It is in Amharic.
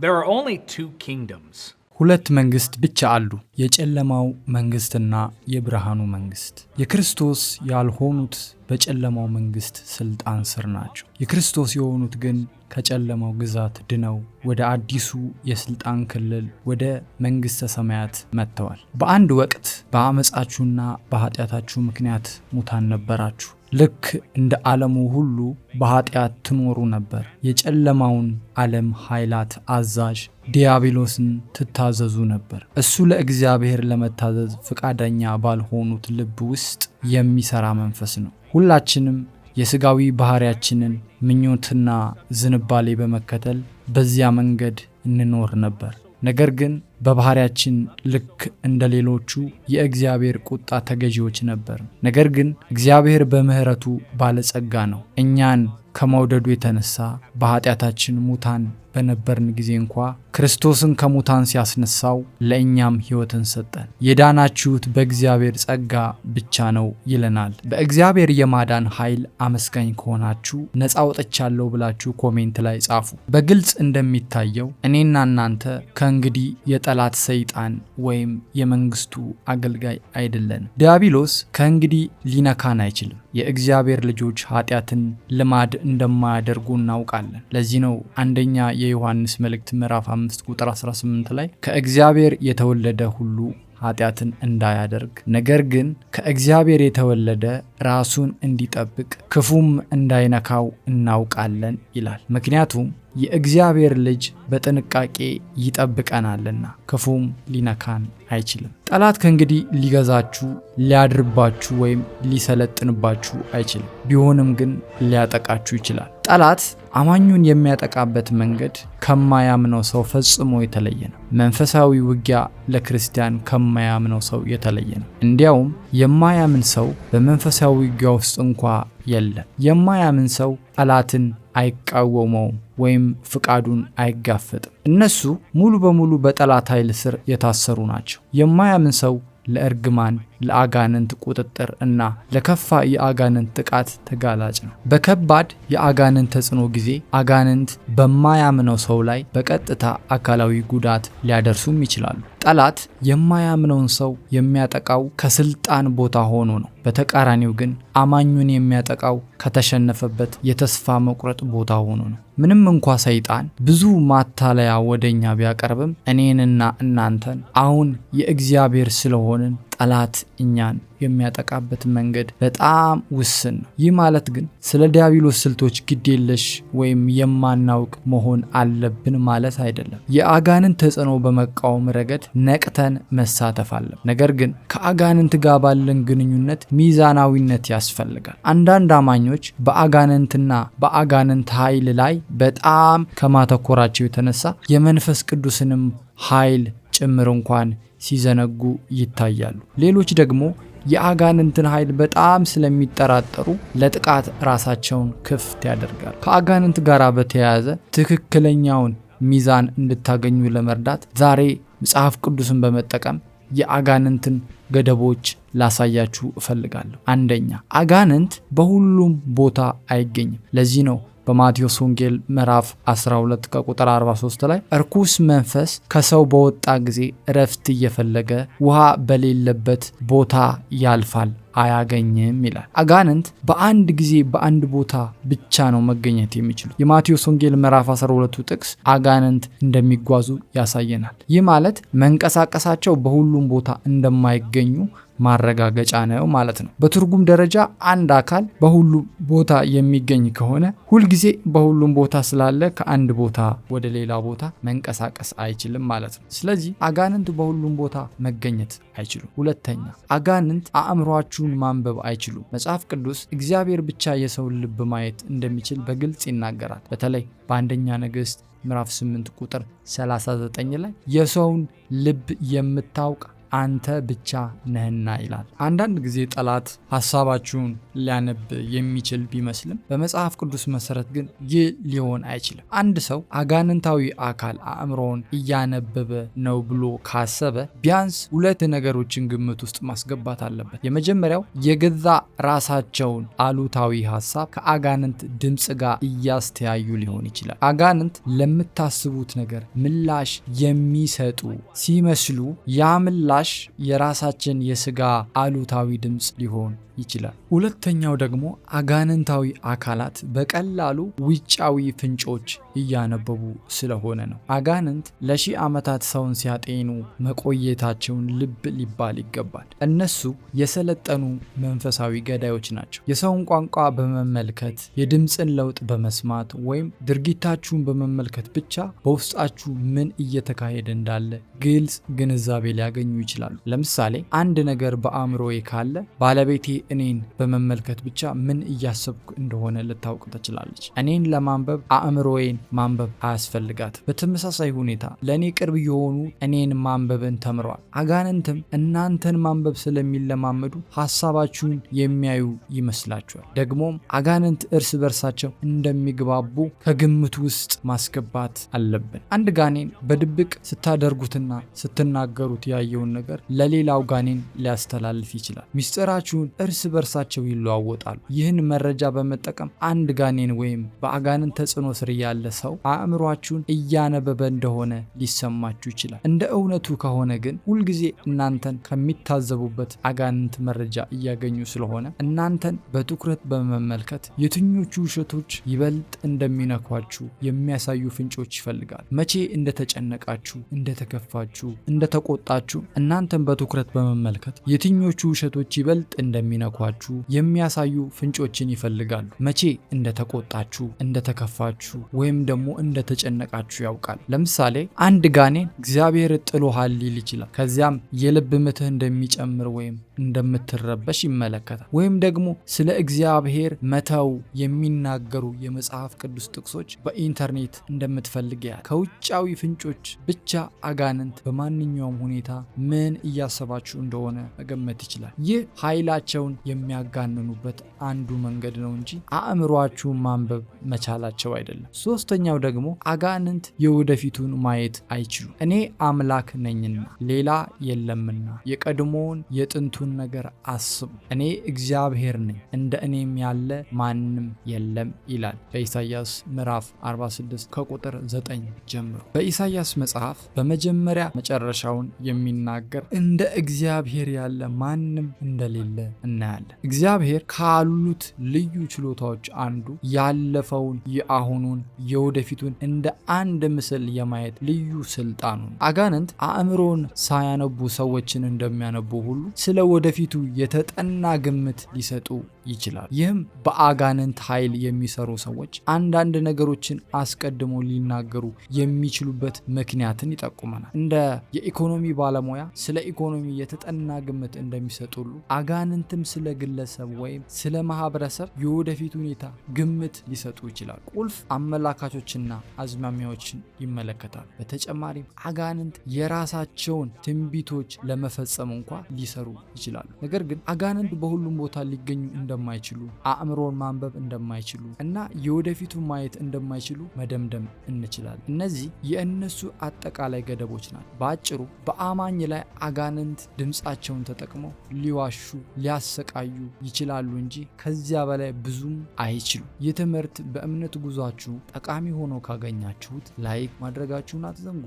There are only two kingdoms. ሁለት መንግስት ብቻ አሉ፣ የጨለማው መንግስትና የብርሃኑ መንግስት። የክርስቶስ ያልሆኑት በጨለማው መንግስት ስልጣን ስር ናቸው። የክርስቶስ የሆኑት ግን ከጨለማው ግዛት ድነው ወደ አዲሱ የስልጣን ክልል፣ ወደ መንግስተ ሰማያት መጥተዋል። በአንድ ወቅት በአመፃችሁና በኃጢአታችሁ ምክንያት ሙታን ነበራችሁ። ልክ እንደ ዓለሙ ሁሉ በኃጢአት ትኖሩ ነበር። የጨለማውን ዓለም ኃይላት አዛዥ ዲያብሎስን ትታዘዙ ነበር። እሱ ለእግዚአብሔር ለመታዘዝ ፈቃደኛ ባልሆኑት ልብ ውስጥ የሚሰራ መንፈስ ነው። ሁላችንም የሥጋዊ ባህሪያችንን ምኞትና ዝንባሌ በመከተል በዚያ መንገድ እንኖር ነበር። ነገር ግን በባህሪያችን ልክ እንደ ሌሎቹ የእግዚአብሔር ቁጣ ተገዢዎች ነበር። ነገር ግን እግዚአብሔር በምሕረቱ ባለጸጋ ነው። እኛን ከመውደዱ የተነሳ በኃጢአታችን ሙታን በነበርን ጊዜ እንኳ ክርስቶስን ከሙታን ሲያስነሳው ለእኛም ሕይወትን ሰጠን። የዳናችሁት በእግዚአብሔር ጸጋ ብቻ ነው ይለናል። በእግዚአብሔር የማዳን ኃይል አመስጋኝ ከሆናችሁ ነፃ ወጥቻለሁ ብላችሁ comment ላይ ጻፉ። በግልጽ እንደሚታየው እኔና እናንተ ከእንግዲህ የጠላት ሰይጣን ወይም የመንግስቱ አገልጋይ አይደለንም። ዲያብሎስ ከእንግዲህ ሊነካን አይችልም። የእግዚአብሔር ልጆች ኃጢአትን ልማድ እንደማያደርጉ እናውቃለን። ለዚህ ነው አንደኛ የዮሐንስ መልእክት ምዕራፍ 5 ቁጥር 18 ላይ ከእግዚአብሔር የተወለደ ሁሉ ኃጢአትን እንዳያደርግ፣ ነገር ግን ከእግዚአብሔር የተወለደ ራሱን እንዲጠብቅ ክፉም እንዳይነካው እናውቃለን ይላል። ምክንያቱም የእግዚአብሔር ልጅ በጥንቃቄ ይጠብቀናልና ክፉም ሊነካን አይችልም። ጠላት ከእንግዲህ ሊገዛችሁ፣ ሊያድርባችሁ ወይም ሊሰለጥንባችሁ አይችልም። ቢሆንም ግን ሊያጠቃችሁ ይችላል። ጠላት አማኙን የሚያጠቃበት መንገድ ከማያምነው ሰው ፈጽሞ የተለየ ነው። መንፈሳዊ ውጊያ ለክርስቲያን ከማያምነው ሰው የተለየ ነው። እንዲያውም የማያምን ሰው በመንፈሳዊ ውጊያ ውስጥ እንኳ የለም። የማያምን ሰው ጠላትን አይቃወመውም ወይም ፍቃዱን አይጋፈጥም። እነሱ ሙሉ በሙሉ በጠላት ኃይል ስር የታሰሩ ናቸው። የማያምን ሰው ለእርግማን፣ ለአጋንንት ቁጥጥር እና ለከፋ የአጋንንት ጥቃት ተጋላጭ ነው። በከባድ የአጋንንት ተጽዕኖ ጊዜ አጋንንት በማያምነው ሰው ላይ በቀጥታ አካላዊ ጉዳት ሊያደርሱም ይችላሉ። ጠላት የማያምነውን ሰው የሚያጠቃው ከስልጣን ቦታ ሆኖ ነው። በተቃራኒው ግን አማኙን የሚያጠቃው ከተሸነፈበት የተስፋ መቁረጥ ቦታ ሆኖ ነው። ምንም እንኳ ሰይጣን ብዙ ማታለያ ወደኛ ቢያቀርብም እኔንና እናንተን አሁን የእግዚአብሔር ስለሆንን ጠላት እኛን የሚያጠቃበት መንገድ በጣም ውስን ነው። ይህ ማለት ግን ስለ ዲያብሎስ ስልቶች ግዴለሽ ወይም የማናውቅ መሆን አለብን ማለት አይደለም። የአጋንንት ተጽዕኖ በመቃወም ረገድ ነቅተን መሳተፍ አለብን። ነገር ግን ከአጋንንት ጋር ባለን ግንኙነት ሚዛናዊነት ያስፈልጋል። አንዳንድ አማኞች በአጋንንትና በአጋንንት ኃይል ላይ በጣም ከማተኮራቸው የተነሳ የመንፈስ ቅዱስንም ኃይል ጭምር እንኳን ሲዘነጉ ይታያሉ። ሌሎች ደግሞ የአጋንንትን ኃይል በጣም ስለሚጠራጠሩ ለጥቃት ራሳቸውን ክፍት ያደርጋሉ። ከአጋንንት ጋር በተያያዘ ትክክለኛውን ሚዛን እንድታገኙ ለመርዳት ዛሬ መጽሐፍ ቅዱስን በመጠቀም የአጋንንትን ገደቦች ላሳያችሁ እፈልጋለሁ። አንደኛ፣ አጋንንት በሁሉም ቦታ አይገኝም። ለዚህ ነው በማቴዎስ ወንጌል ምዕራፍ 12 ከቁጥር 43 ላይ እርኩስ መንፈስ ከሰው በወጣ ጊዜ እረፍት እየፈለገ ውሃ በሌለበት ቦታ ያልፋል አያገኝም ይላል። አጋንንት በአንድ ጊዜ በአንድ ቦታ ብቻ ነው መገኘት የሚችሉት። የማቴዎስ ወንጌል ምዕራፍ 12ቱ ጥቅስ አጋንንት እንደሚጓዙ ያሳየናል። ይህ ማለት መንቀሳቀሳቸው በሁሉም ቦታ እንደማይገኙ ማረጋገጫ ነው ማለት ነው። በትርጉም ደረጃ አንድ አካል በሁሉም ቦታ የሚገኝ ከሆነ ሁልጊዜ በሁሉም ቦታ ስላለ ከአንድ ቦታ ወደ ሌላ ቦታ መንቀሳቀስ አይችልም ማለት ነው። ስለዚህ አጋንንት በሁሉም ቦታ መገኘት አይችሉም። ሁለተኛ፣ አጋንንት አእምሯችሁን ማንበብ አይችሉም። መጽሐፍ ቅዱስ እግዚአብሔር ብቻ የሰውን ልብ ማየት እንደሚችል በግልጽ ይናገራል። በተለይ በአንደኛ ነገሥት ምዕራፍ 8 ቁጥር 39 ላይ የሰውን ልብ የምታውቅ አንተ ብቻ ነህና ይላል። አንዳንድ ጊዜ ጠላት ሐሳባችሁን ሊያነብ የሚችል ቢመስልም በመጽሐፍ ቅዱስ መሰረት ግን ይህ ሊሆን አይችልም። አንድ ሰው አጋንንታዊ አካል አእምሮውን እያነበበ ነው ብሎ ካሰበ ቢያንስ ሁለት ነገሮችን ግምት ውስጥ ማስገባት አለበት። የመጀመሪያው የገዛ ራሳቸውን አሉታዊ ሐሳብ ከአጋንንት ድምፅ ጋር እያስተያዩ ሊሆን ይችላል። አጋንንት ለምታስቡት ነገር ምላሽ የሚሰጡ ሲመስሉ ያ ምላሽ የራሳችን የስጋ አሉታዊ ድምፅ ሊሆን ይችላል። ሁለተኛው ደግሞ አጋንንታዊ አካላት በቀላሉ ውጫዊ ፍንጮች እያነበቡ ስለሆነ ነው። አጋንንት ለሺህ ዓመታት ሰውን ሲያጤኑ መቆየታቸውን ልብ ሊባል ይገባል። እነሱ የሰለጠኑ መንፈሳዊ ገዳዮች ናቸው። የሰውን ቋንቋ በመመልከት፣ የድምፅን ለውጥ በመስማት ወይም ድርጊታችሁን በመመልከት ብቻ በውስጣችሁ ምን እየተካሄደ እንዳለ ግልጽ ግንዛቤ ሊያገኙ ይችላሉ። ለምሳሌ አንድ ነገር በአእምሮዬ ካለ ባለቤቴ እኔን በመመልከት ብቻ ምን እያሰብኩ እንደሆነ ልታውቅ ትችላለች። እኔን ለማንበብ አእምሮዬን ማንበብ አያስፈልጋትም። በተመሳሳይ ሁኔታ ለእኔ ቅርብ የሆኑ እኔን ማንበብን ተምረዋል። አጋንንትም እናንተን ማንበብ ስለሚለማመዱ ሐሳባችሁን የሚያዩ ይመስላችኋል። ደግሞም አጋንንት እርስ በርሳቸው እንደሚግባቡ ከግምት ውስጥ ማስገባት አለብን። አንድ ጋኔን በድብቅ ስታደርጉትና ስትናገሩት ያየውን ነገር ለሌላው ጋኔን ሊያስተላልፍ ይችላል። ሚስጥራችሁን እርስ በርሳቸው ይለዋወጣሉ። ይህን መረጃ በመጠቀም አንድ ጋኔን ወይም በአጋንንት ተጽዕኖ ስር ያለ ሰው አእምሯችሁን እያነበበ እንደሆነ ሊሰማችሁ ይችላል። እንደ እውነቱ ከሆነ ግን ሁልጊዜ እናንተን ከሚታዘቡበት አጋንንት መረጃ እያገኙ ስለሆነ እናንተን በትኩረት በመመልከት የትኞቹ ውሸቶች ይበልጥ እንደሚነኳችሁ የሚያሳዩ ፍንጮች ይፈልጋል። መቼ እንደተጨነቃችሁ፣ እንደተከፋችሁ፣ እንደተቆጣችሁ እናንተን በትኩረት በመመልከት የትኞቹ ውሸቶች ይበልጥ እንደሚነኳችሁ የሚያሳዩ ፍንጮችን ይፈልጋሉ። መቼ እንደተቆጣችሁ፣ እንደተከፋችሁ ወይም ደግሞ እንደተጨነቃችሁ ያውቃል። ለምሳሌ አንድ ጋኔን እግዚአብሔር ጥሎሃል ሊል ይችላል። ከዚያም የልብ ምትህ እንደሚጨምር ወይም እንደምትረበሽ ይመለከታል። ወይም ደግሞ ስለ እግዚአብሔር መተው የሚናገሩ የመጽሐፍ ቅዱስ ጥቅሶች በኢንተርኔት እንደምትፈልግ ያህል። ከውጫዊ ፍንጮች ብቻ አጋንንት በማንኛውም ሁኔታ ምን እያሰባችሁ እንደሆነ መገመት ይችላል። ይህ ኃይላቸውን የሚያጋንኑበት አንዱ መንገድ ነው እንጂ አእምሯችሁን ማንበብ መቻላቸው አይደለም። ሶስተኛው ደግሞ አጋንንት የወደፊቱን ማየት አይችሉም። እኔ አምላክ ነኝና ሌላ የለምና የቀድሞውን የጥንቱን ነገር አስቡ። እኔ እግዚአብሔር ነኝ፣ እንደ እኔም ያለ ማንም የለም ይላል በኢሳይያስ ምዕራፍ 46 ከቁጥር 9 ጀምሮ። በኢሳይያስ መጽሐፍ በመጀመሪያ መጨረሻውን የሚናገር እንደ እግዚአብሔር ያለ ማንም እንደሌለ እናያለን። እግዚአብሔር ካሉት ልዩ ችሎታዎች አንዱ ያለፈውን፣ የአሁኑን፣ የወደፊቱን እንደ አንድ ምስል የማየት ልዩ ስልጣኑ ነው። አጋንንት አእምሮን ሳያነቡ ሰዎችን እንደሚያነቡ ሁሉ ስለ ወደፊቱ የተጠና ግምት ሊሰጡ ይችላል። ይህም በአጋንንት ኃይል የሚሰሩ ሰዎች አንዳንድ ነገሮችን አስቀድሞ ሊናገሩ የሚችሉበት ምክንያትን ይጠቁመናል። እንደ የኢኮኖሚ ባለሙያ ስለ ኢኮኖሚ የተጠና ግምት እንደሚሰጡ ሁሉ አጋንንትም ስለ ግለሰብ ወይም ስለ ማህበረሰብ የወደፊት ሁኔታ ግምት ሊሰጡ ይችላሉ። ቁልፍ አመላካቾችና አዝማሚያዎችን ይመለከታሉ። በተጨማሪም አጋንንት የራሳቸውን ትንቢቶች ለመፈጸም እንኳ ሊሰሩ ይችላሉ። ነገር ግን አጋንንት በሁሉም ቦታ ሊገኙ እንደማይችሉ፣ አእምሮን ማንበብ እንደማይችሉ እና የወደፊቱን ማየት እንደማይችሉ መደምደም እንችላለን። እነዚህ የእነሱ አጠቃላይ ገደቦች ናቸው። በአጭሩ በአማኝ ላይ አጋንንት ድምፃቸውን ተጠቅመው ሊዋሹ፣ ሊያሰቃዩ ይችላሉ እንጂ ከዚያ በላይ ብዙም አይችሉም። ይህ ትምህርት በእምነት ጉዟችሁ ጠቃሚ ሆኖ ካገኛችሁት like ማድረጋችሁን አትዘንጉ።